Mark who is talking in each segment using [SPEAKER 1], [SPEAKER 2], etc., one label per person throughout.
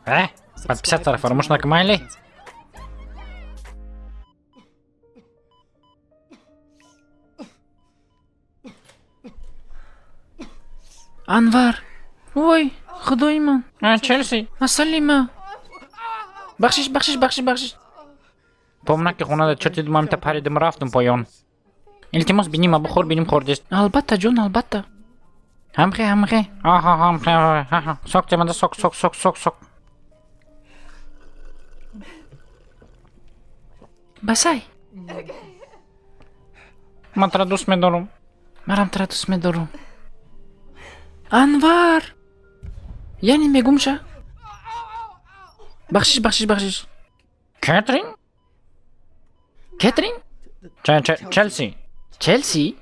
[SPEAKER 1] Э, подписаться фаромӯш накун, майли.
[SPEAKER 2] Анвар, вой худои ман!
[SPEAKER 1] А, Челси.
[SPEAKER 2] Асалима, бахшиш, бахшиш, бахшиш, бахшиш.
[SPEAKER 1] Помна ки хонада чирти думамита паридим, рафтум поён. Илтимос, бинима бухӯр, биним хӯрдист.
[SPEAKER 2] Албатта, ҷон, албатта.
[SPEAKER 1] Ҳамхе, ҳамхе, аҳа, ҳамхе, аҳа, сок темада, сок, сок, сок, сок, сок.
[SPEAKER 2] Басай.
[SPEAKER 1] Ман тара дӯст медорам.
[SPEAKER 2] Марам тара дӯст медорам, Анвар. Яъне мегумша. Бахшиш, бахшиш, бахшиш.
[SPEAKER 1] Кэтрин.
[SPEAKER 2] Кетрин.
[SPEAKER 1] Челси.
[SPEAKER 2] Челси.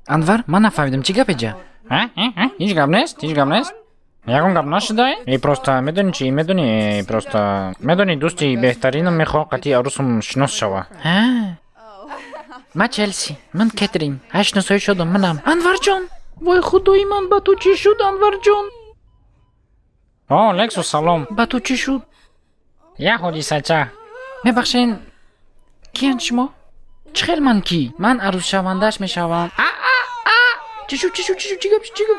[SPEAKER 2] Анвар, ман нафаҳмидам, чӣ гап эҷа?
[SPEAKER 1] Ҳеҷ гап нест, ҳеҷ гап нест, ягон гап нашудай. И просто медони чӣ, медони, просто медони, дӯсти беҳтаринам мехоҳ қатъи арӯсам шинос шава.
[SPEAKER 2] Ҳа, ма Челси, ман Кетрин, ҳай, шиносоӣ шудам манам. Анварҷон, вой худои ман, ба ту чӣ шуд, Анварҷон?
[SPEAKER 1] О, Лексус, салом.
[SPEAKER 2] Ба ту чӣ шуд?
[SPEAKER 1] Як ҳодисача.
[SPEAKER 2] Мебахшен, киянд шумо? Чӣ хел ман кӣ? Ман арӯсшавандааш мешавам. Чӣ шуд, чӣ шуд, чӣ шуд, чӣ гап, чӣ гап?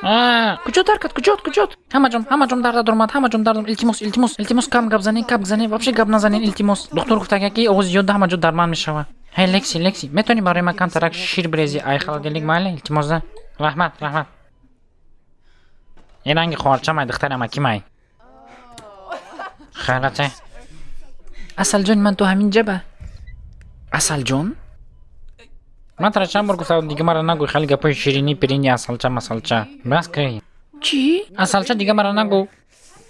[SPEAKER 2] Куҷо дард кард, куҷо, куҷо? Ҳамаҷон, ҳамаҷон дарда дормад, ҳамаҷон дардам. Илтимос, илтимос, илтимос, кам гап занен, кам занен, вообще гап назанен, илтимос.
[SPEAKER 1] Духтур гуфтага, ки овози зиёда ҳамаҷо дарман мешавад. Ҳей, Лекси, Лекси, метавонӣ барои ман камтарак шир бирезӣ ай холодильник, майли? Илтимоза, раҳмат, раҳмат. Ин ранги хоҳарчамай, духтари амакимай. Хайрате.
[SPEAKER 2] Асалҷони ман, ту ҳамин ҷаба, Асалҷон?
[SPEAKER 1] Ман тара чанд бор гуфтам, дига мара нагӯ хеле гапҳои ширинӣ пирини, асалча масалча, бас кай.
[SPEAKER 2] Чӣ?
[SPEAKER 1] Асалча дига мара нагӯ.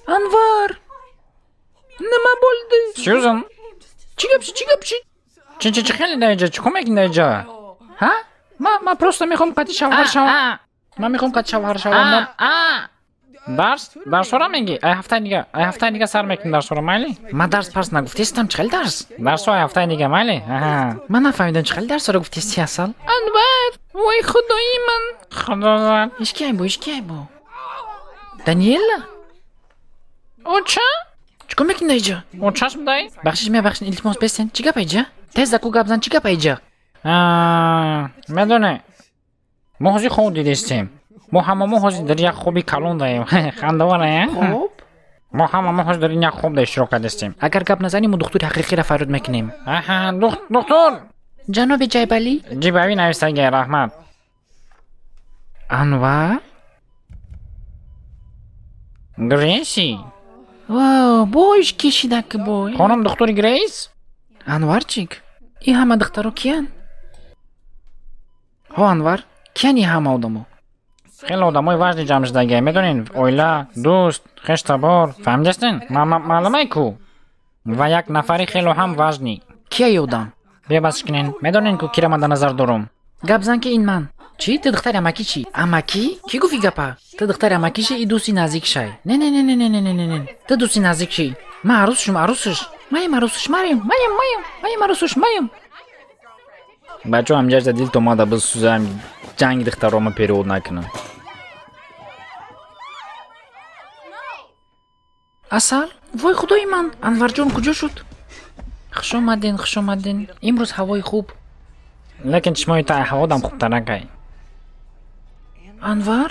[SPEAKER 2] Анвар, нима bo'ldi?
[SPEAKER 1] Сюзан.
[SPEAKER 2] Чӣ гап шуд, чӣ гап шуд?
[SPEAKER 1] Чӣ, чӣ, чӣ хеле даиҷа, чӣ кор мекунӣ даиҷа?
[SPEAKER 2] Ҳа, ма просто мехоҳам қатъи шавҳар шавам, ман мехоҳам қатъи шавҳар шавам.
[SPEAKER 1] Дарс, дарсора мегӣ? Ай ҳафтаи дига, ай ҳафтаи дига сар мекунӣ дарсора, майли?
[SPEAKER 2] Ма дарс парс нагуфтестам, чӣ хел дарс?
[SPEAKER 1] Дарсо ай ҳафтаи дига, майли?
[SPEAKER 2] Ман нафаҳмидам, чӣ хел дарсора гуфтести, Асал. Анвар, вой худои ман!
[SPEAKER 1] Худо зад.
[SPEAKER 2] Ҳеч ки айбо, ҳеч ки айбо. Даниэла.
[SPEAKER 1] Оча.
[SPEAKER 2] Чӣ кор мекунӣ даиҷа?
[SPEAKER 1] Очаш будай.
[SPEAKER 2] Бахшиш, мебахшин, илтимос, бестен. Чӣ гап айҷа? Тез заку гап зан, чӣ гап айҷа?
[SPEAKER 1] Медоне, мо ҳозир хоб дидистем, мо ҳама мо ҳозир дар як хоби калон даем, хандавара.
[SPEAKER 2] Хоб?
[SPEAKER 1] Мо ҳама мо ҳозир дар ин як хоб да иштирок кардастем.
[SPEAKER 2] Агар гап назанем, мо духтури ҳақиқиро фарёд мекунем.
[SPEAKER 1] Аҳа, духтур.
[SPEAKER 2] Ҷаноби Ҷайбалӣ.
[SPEAKER 1] Ҷибавӣ навистагия, раҳмат.
[SPEAKER 2] Анвар.
[SPEAKER 1] Грейси.
[SPEAKER 2] Бош кишидак, бой.
[SPEAKER 1] Хонум духтури Грейс.
[SPEAKER 2] Анварчик, и ҳама духтаро киян? Ҳо, Анвар, киян и ҳама одамо?
[SPEAKER 1] Хеле одамои важный ҷамъ шудагия, медонед, оила, дӯст, хештабор, фаҳмидастен, маълумай ку, ва як нафари хело ҳам важный.
[SPEAKER 2] Кияи одам?
[SPEAKER 1] Бебасш кунен, медонен ку кира ман дар назар дорум.
[SPEAKER 2] Гап зан, ки ин ман чӣ? Ту духтари амакӣ чӣ? Амакӣ? Кӣ гуфт и гапа? Ту духтари амакиши, и дӯсти наздик шай. Не, не, не, не, не, не, не, не, не, ту дӯсти наздик ши. Ман арӯсшум, арӯсш маем, арӯсш маем, маем, маем, маем, арӯсш маем.
[SPEAKER 1] Бачо, ҳамҷашда дилто мада бисӯзам, ҷанги духтарома перевод накунам.
[SPEAKER 2] Асал, вой худои ман, Анварҷон куҷо шуд? Хуш омаден, хуш омаден, имрӯз ҳавои хуб.
[SPEAKER 1] Лекин чишмои та ҳаводам хубтаракай.
[SPEAKER 2] Анвар.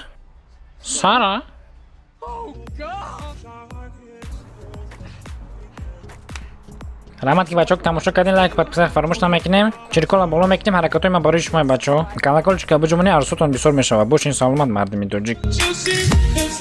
[SPEAKER 1] Сара. Раҳмат, ки бачаҳо тамошо кардем. Лайк, подписать фаромӯш намекунем, чиркола боло мекунем. Ҳаракатҳои ман барои шумо, бачаҳо. Колокольчика биҷумонӣ, арзутон бисёр мешавад. Бошин саломат, мардими тоҷик.
[SPEAKER 3] You see